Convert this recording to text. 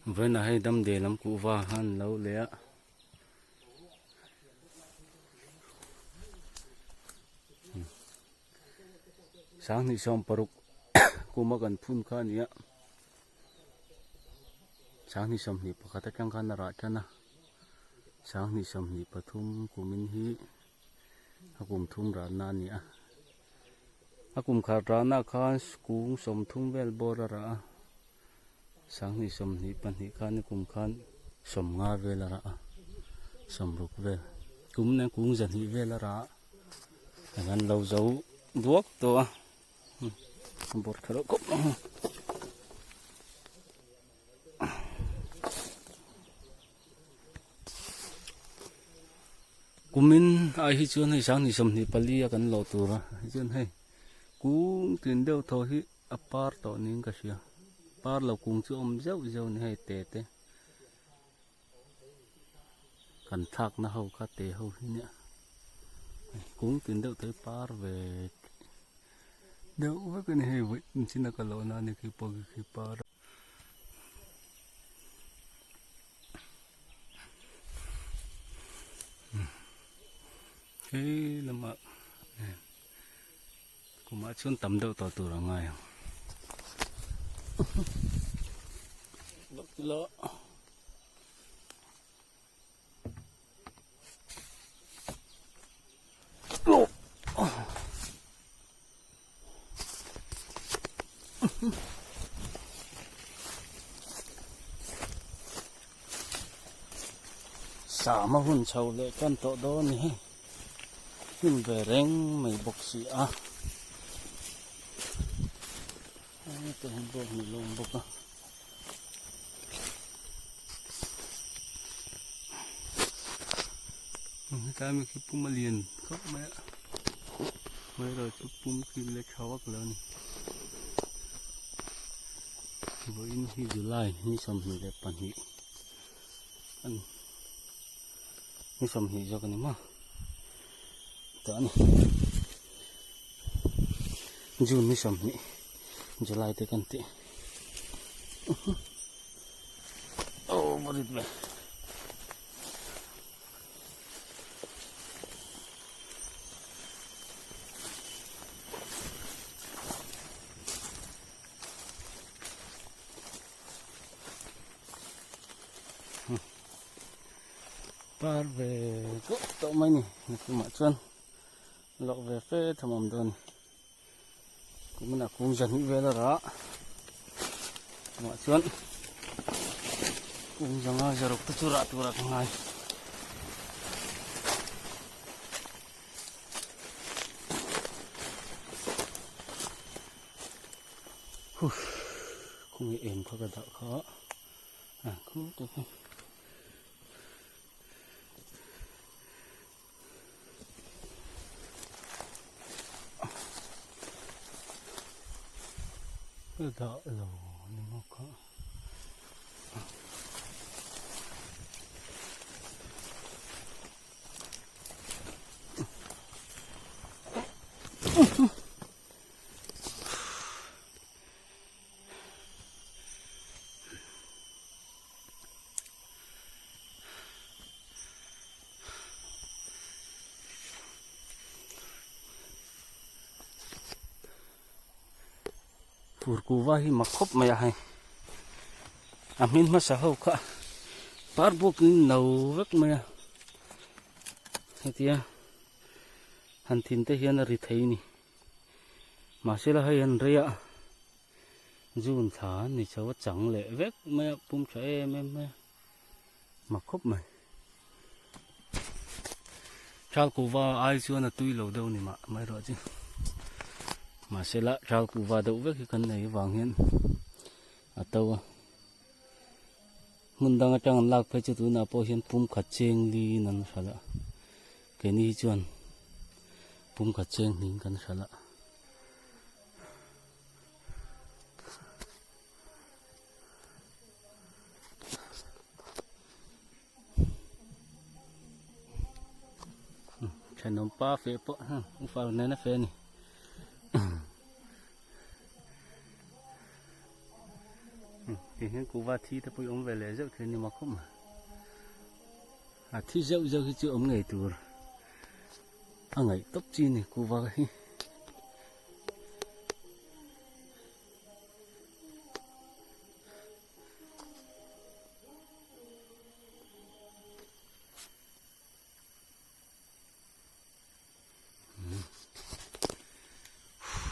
Vawiinah hei damdawi lam kuhva kha an lo leh a. Sanghnih sawm paruk kuma kan phun kha a ni a sanghnih sawmhnih pakhat atang khan a rah tan a sanghnih sawmhnih pathum kumin hi a kum thum rahna a ni a a kum khat rahna khan kung sawmthum vel bawr a rah a sanghnih sawmhnih pahnih khan a kum khan sawmnga vel a rah a sawmruk vel kum nen kung zahnih vel a rah a. An lo zo duak tawh a a bawr kher khawp mai a kumin ai hi chuan hei sanghnih 24 a kan lawh tur a chuan hei kung tin deuh thaw hi a par tawh niin ka hria par lo kung chu a awm zeuh zeuh a ni hei te te. Kan thlakna ho kha te ho hi nia kung tin deuh te hi par ve deuh vek a ni hei vawi chin a ka lawh na a ni khi pawh khi par a. Hei lamah Kumah chuan tam deuh tawh tur a ngai ang. Sama hun chho leh tan tawh dawn ni hei. Hnim ve reng mai bawk si a heta hian bawk ni lo awm bawk a hetlai mi khi pum a lian khawp mai a hmeirawh chu pum khi la tha vak lo a ni vawiin hi July ni 22 a ni. Ni 20 zawk a ni maw tah a ni June ni 20 July te kan tih aw va rit ve. Par ve tawh tawh mai ni nakinah chuan loh ve fe tham awm dawn kuminah kung zahnih vel a rah tunah chuan kung zanga zaruk te chu rah tur a ka ngai. Khawnge em kha ka dah kha a khu tak a. Ka dah lo ni maw kha. Fur kuva hi mak khawp mai a hei a hmin hmasa ho kha par buk in no vek mai a hetia han thin te hian a ri thei a ni. Mahse la hei an rei a June thla an ni chho a chang leh vek mai a pum tha em em mai a mak khawp mai. Thal kuhva ai chuan a tui lo deuh ni mah mai erawh chu mahse la thal kuhva deuh vek hi kan nei avang hian a to a hmun dang atang an lak phei chu tunah pawh hian pum khat cheng liin an hralh a keini hi chuan pum khat cheng hnih kan hralh a. Thenawm pa feh pawh u far nen a feh a ni. Hei hian kuhva thi te pawh hi awm ve leh zeuh thei a ni mak khawp mai. A thi zeuh zeuh hi chu awm ngei tur a ngaih tawp chi a ni kuhva hi.